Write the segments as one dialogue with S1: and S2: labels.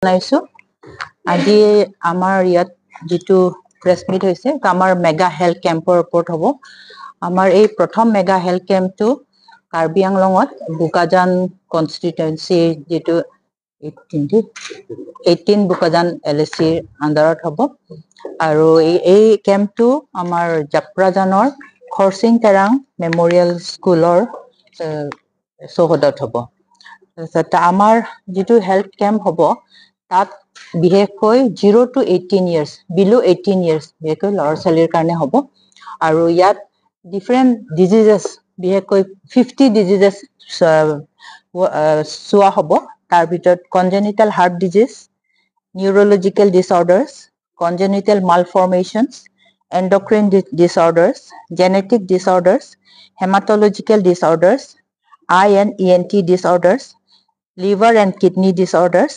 S1: জনাইছো। আজি আমাৰ ইয়াত যিটো প্ৰেছ মিট হৈছে, আমাৰ মেগা হেল্থ কেম্পৰ ওপৰত হ'ব। আমাৰ এই প্ৰথম মেগা হেল্থ কেম্পটো কাৰ্বি আংলঙত বোকাজান কনষ্টিটুৱেঞ্চিৰ যিটো 18 বোকাজান এলএচিৰ আণ্ডাৰত হ'ব। আৰু এই কেম্পটো আমাৰ জাপ্ৰাজানৰ খৰচিং তেৰাং মেমৰিয়েল স্কুলৰ চৌহদত হ'ব। তাৰপিছত আমাৰ যিটো হেল্থ কেম্প হ'ব, তাত বিশেষকৈ 0 to 18 years, below 18 years, বিশেষকৈ ল'ৰা ছোৱালীৰ কাৰণে হ'ব। আৰু ইয়াত ডিফাৰেণ্ট ডিজিজেছ, বিশেষকৈ 50 ডিজিজেছ চোৱা হ'ব। তাৰ ভিতৰত congenital heart disease, neurological disorders, congenital malformations, endocrine disorders, genetic disorders, hematological disorders, eye and ENT disorders, liver and kidney disorders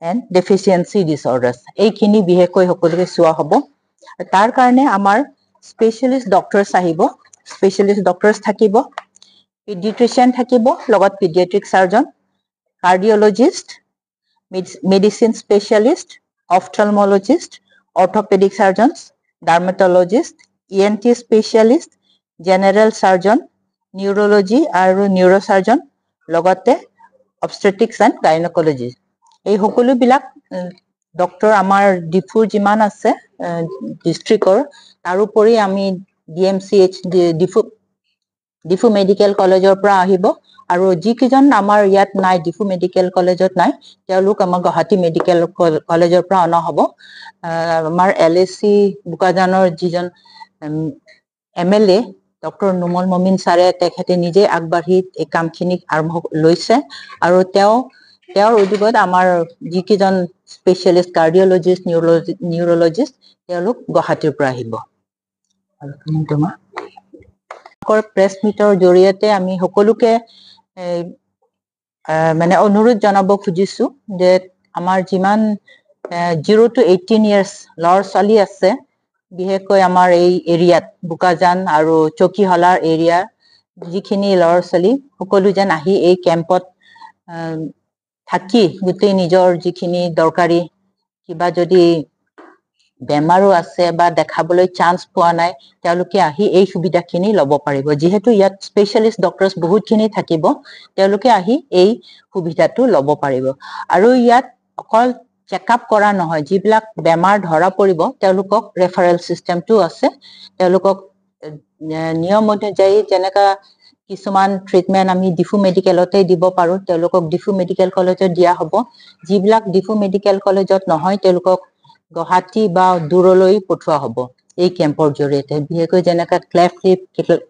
S1: and deficiency disorders. এইখিনি বিশেষকৈ সকলোকে চোৱা হ'ব। তাৰ কাৰণে আমাৰ স্পেচিয়েলিষ্ট ডক্টৰ্ছ আহিব, স্পেচিয়েলিষ্ট ডক্টৰ্ছ থাকিব, পিডিয়াট্ৰিচিয়ান থাকিব, লগত pediatric surgeon, cardiologist, medicine specialist, ophthalmologist, orthopedic surgeons, dermatologist, ENT specialist, general surgeon, neurology আৰু নিউৰ'চাৰ্জন, লগতে অবষ্টেট্ৰিক্স এণ্ড গাইনকলজিষ্ট। এই সকলোবিলাক ডক্টৰ আমাৰ ডিফুৰ যিমান আছে ডিষ্ট্ৰিক্টৰ, তাৰোপৰি আমি ডিএমচিএইচ, ডিফু মেডিকেল কলেজৰ পৰা আহিব। আৰু যিকেইজন আমাৰ ইয়াত নাই, ডিফু মেডিকেল কলেজত নাই, তেওঁলোক আমাৰ গুৱাহাটী মেডিকেল কলেজৰ পৰা অনা হ'ব। আমাৰ এলএচি বোকাজানৰ যিজন এমএলএ ডক্টৰ নুমল মমিন ছাৰে, তেখেতে নিজে আগবাঢ়ি এই কামখিনি আৰম্ভ লৈছে। আৰু তেওঁৰ উদ্যোগত আমাৰ যিকেইজন স্পেচিয়েলিষ্ট কাৰ্ডিঅলজিষ্ট, নিউৰলজিষ্ট, তেওঁলোক গুৱাহাটীৰ পৰা আহিব। আৰু তোমাৰ প্ৰেছ মিটৰ জৰিয়তে আমি সকলোকে মানে অনুৰোধ জনাব খুজিছো যে আমাৰ যিমান 0 টু 18 ইয়াৰ্ছ ল'ৰা ছোৱালী আছে, বিশেষকৈ আমাৰ এই এৰিয়াত বোকাজান আৰু চকীহলাৰ এৰিয়াৰ যিখিনি ল'ৰা ছোৱালী, সকলো যেন আহি এই কেম্পত থাকি গোটেই নিজৰ যিখিনি দৰকাৰী কিবা যদি বেমাৰো আছে বা দেখাবলৈ চান্স পোৱা নাই, তেওঁলোকে আহি এই সুবিধাখিনি ল'ব পাৰিব। যিহেতু ইয়াত স্পেচিয়েলিষ্ট ডক্টৰ্ছ বহুতখিনি থাকিব, তেওঁলোকে আহি এই সুবিধাটো ল'ব পাৰিব। আৰু ইয়াত অকল চেকআপ কৰা নহয়, যিবিলাক বেমাৰ ধৰা পৰিব তেওঁলোকক ৰেফাৰেল চিষ্টেমটো আছে। তেওঁলোকক নিয়ম অনুযায়ী যেনেকা কিছুমান ট্ৰিটমেণ্ট আমি ডিফু মেডিকেলতে দিব পাৰোঁ, তেওঁলোকক ডিফু মেডিকেল কলেজত দিয়া হ'ব। যিবিলাক ডিফু মেডিকেল কলেজত নহয়, তেওঁলোকক গুৱাহাটী বা দূৰলৈ পঠোৱা হ'ব এই কেম্পৰ জৰিয়তে। বিশেষকৈ যেনেকা cleft lip,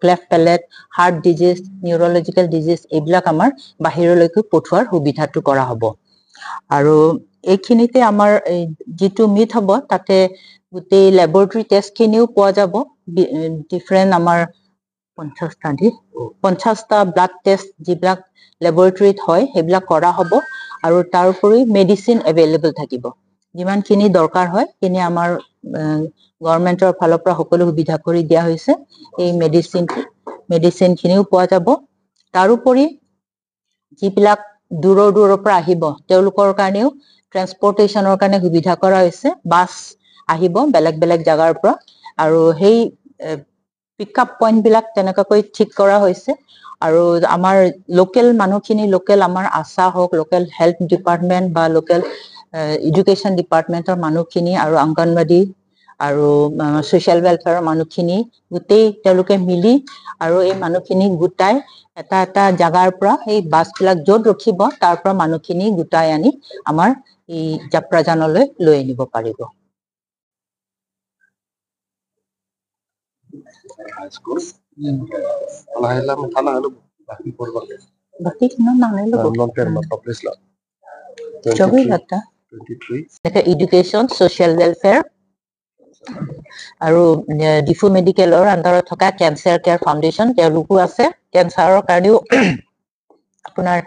S1: cleft palate, heart disease, neurological disease, এইবিলাক আমাৰ বাহিৰলৈকে পঠোৱাৰ সুবিধাটো কৰা হ'ব। আৰু এইখিনিতে আমাৰ এই যিটো মিট হ'ব, তাতে গোটেই লেবৰেটৰী টেষ্টখিনিও পোৱা যাব। ডিফাৰেণ্ট আমাৰ 50টা ব্লাড টেষ্ট যিবিলাক লেবৰেটৰীত হয়, সেইবিলাক কৰা হ'ব। আৰু তাৰোপৰি মেডিচিন এভেইলেবল থাকিব। যিমানখিনি দৰকাৰ হয় সেইখিনি আমাৰ গভৰ্ণমেণ্টৰ ফালৰ পৰা সকলো সুবিধা কৰি দিয়া হৈছে। এই মেডিচিনখিনিও পোৱা যাব। তাৰোপৰি যিবিলাক দূৰৰ দূৰৰ পৰা আহিব, তেওঁলোকৰ কাৰণেও ট্ৰেন্সপৰ্টেশ্যনৰ কাৰণে সুবিধা কৰা হৈছে। বাছ আহিব বেলেগ বেলেগ জেগাৰ পৰা আৰু সেই পিক আপ পইণ্টবিলাক তেনেকুৱাকৈ ঠিক কৰা হৈছে। আৰু আমাৰ লোকেল মানুহখিনি, লোকেল আমাৰ আশা হওক, লোকেল হেল্থ ডিপাৰ্টমেণ্ট বা লোকেল এডুকেশ্যন ডিপাৰ্টমেণ্টৰ মানুহখিনি আৰু অংগনবাদী আৰু ছ'চিয়েল ৱেলফেয়াৰৰ মানুহখিনি, গোটেই তেওঁলোকে মিলি আৰু এই মানুহখিনি গোটাই এটা এটা জাগাৰ পৰা সেই বাছবিলাক য'ত ৰখিব, তাৰ পৰা মানুহখিনি গোটাই আনি আমাৰ এই জাপ্ৰাজানলৈ লৈ আনিব পাৰিব।
S2: High school বাকী
S1: বাকী এডুকেশ্যন, ছ'চিয়েল ৱেলফেয়াৰ আৰু ডিফু মেডিকেলৰ আণ্ডাৰত থকা কেঞ্চাৰ কেয়াৰ ফাউণ্ডেশ্যন, তেওঁলোকো আছে। কেঞ্চাৰৰ কাৰণেও আপোনাৰ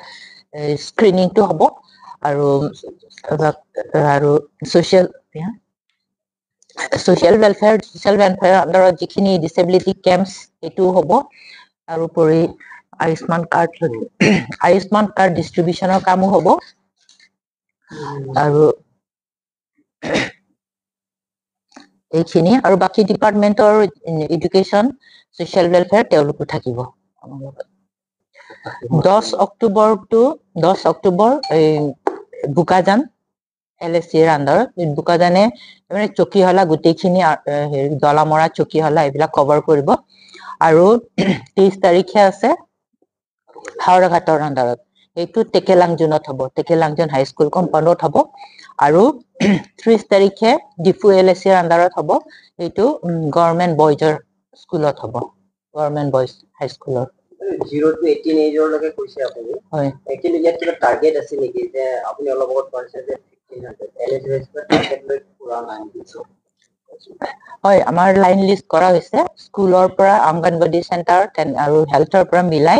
S1: স্ক্ৰিনিংটো হ'ব। আৰু ছ'চিয়েল ৱেলফেয়াৰ আণ্ডাৰত যিখিনি ডিচেবিলিটি কেম্পছ, সেইটোও হ'ব। তাৰোপৰি আয়ুস্মান কাৰ্ড ডিষ্ট্ৰিবিউশ্যনৰ কামো হ'ব। আৰু এইখিনি আৰু বাকী ডিপাৰ্টমেণ্টৰ এডুকেশ্যন, ছ'চিয়েল ৱেলফেয়াৰ তেওঁলোকো থাকিব আমাৰ লগত। 10 অক্টোবৰটো, 10 অক্টোবৰ এই বোকাজান এল এ চিৰ আণ্ডাৰত, বোকাজানে মানে চকীহলা গোটেইখিনি, হেৰি দলামৰা, চকীহলা এইবিলাক কভাৰ কৰিব। আৰু 23 তাৰিখে আছে হাওৰাঘাটৰ আণ্ডাৰত, সেইটো টেকেলাংজুনত হ'ব, টেকেলাংজুন হাইস্কুল কম্পাউণ্ডত হ'ব। আৰু 30 তাৰিখে ডিফু এল এ চিৰ আণ্ডাৰত হ'ব, সেইটো গভৰ্ণমেণ্ট বয়জৰ স্কুলত হ'ব, গভৰ্ণমেণ্ট বয়জ হাইস্কুলৰ।
S3: 0 টু 18 এইজৰলৈকে কৈছে আপুনি?
S1: হয়।
S3: কিন্তু ইয়াত কিবা টাৰ্গেট আছে নেকি যে আপুনি অলপ আগত কৈছে যে 1500 এল এ চি টাৰ্গেট লৈ কৰা নাই নেকি?
S1: হয়, আমাৰ লাইন লিষ্ট কৰা হৈছে। স্কুলৰ পৰা, অংগনবাদী চেণ্টাৰ আৰু হেল্থৰ পৰা মিলাই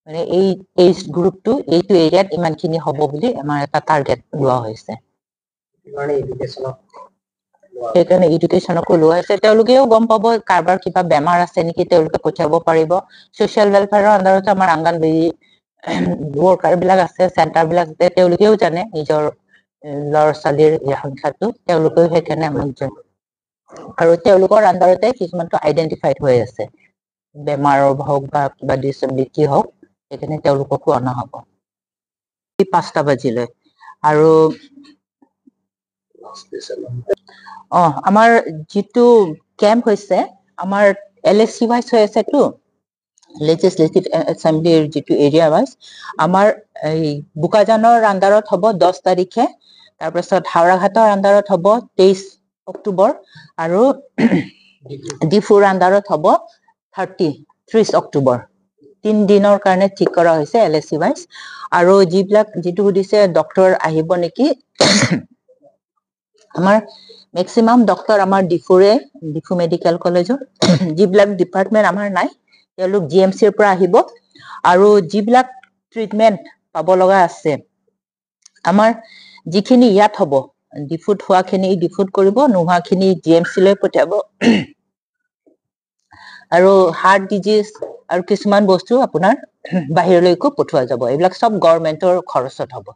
S1: মানে এই এইজ গ্ৰুপটো এইটো এৰিয়াত ইমানখিনি হ'ব বুলি আমাৰ এটা টাৰ্গেট লোৱা হৈছে।
S3: সেইটো কাৰণে এডুকেশ্যনক
S1: সেইকাৰণে এডুকেশ্যনকো লোৱা হৈছে। তেওঁলোকেও গম পাব কাৰোবাৰ কিবা বেমাৰ আছে নেকি, তেওঁলোকে পঠিয়াব পাৰিব। ছ'চিয়েল ৱেলফেয়াৰৰ আণ্ডাৰতো আমাৰ অংগনবাদী ৱৰ্কাৰ বিলাক আছে, চেণ্টাৰ বিলাক আছে, তেওঁলোকেও জানে নিজৰ ল'ৰা ছোৱালীৰ সংখ্যাটো, তেওঁলোকেও সেইকাৰণে আমাক জানে। আৰু তেওঁলোকৰ আণ্ডাৰতে কিছুমানটো আইডেণ্টিফাইড হৈ আছে, বেমাৰৰ হওক বা কিবা ডিচেবিলিটি হওক, সেইকাৰণে তেওঁলোককো অনা হ'ব 5টা বাজিলৈ। আৰু আমাৰ যিটো কেম্প হৈছে, আমাৰ এল এ চি ৱাইজ হৈ আছেতো, লেজিছলেটিভ এছেম্বলিৰ যিটো এৰিয়া ৱাইজ, আমাৰ এই বোকাজানৰ আণ্ডাৰত হ'ব 10 তাৰিখে, তাৰপিছত হাওৰাঘাটৰ আণ্ডাৰত হ'ব 23 অক্টোবৰ আৰু ডিফুৰ আণ্ডাৰত হ'ব 30 অক্টোবৰ। 3 দিনৰ কাৰণে ঠিক কৰা হৈছে এল এ চি ৱাইজ। আৰু যিবিলাক যিটো সুধিছে ডক্তৰ আহিব নেকি, আমাৰ মেক্সিমাম ডক্তৰ আমাৰ ডিফুৰে, ডিফু মেডিকেল কলেজৰ। যিবিলাক ডিপাৰ্টমেণ্ট আমাৰ নাই, তেওঁলোক জি এম চিৰ পৰা আহিব। আৰু যিবিলাক ট্ৰিটমেণ্ট পাব লগা আছে, আমাৰ যিখিনি ইয়াত হ'ব, ডিফুত হোৱাখিনি ডিফুত কৰিব, নোহোৱাখিনি জি এম চিলৈ পঠিয়াব। আৰু হাৰ্ট ডিজিজ আৰু কিছুমান বস্তু আপোনাৰ বাহিৰলৈকো পঠোৱা যাব। এইবিলাক চব গভৰ্ণমেণ্টৰ খৰচত হ'ব।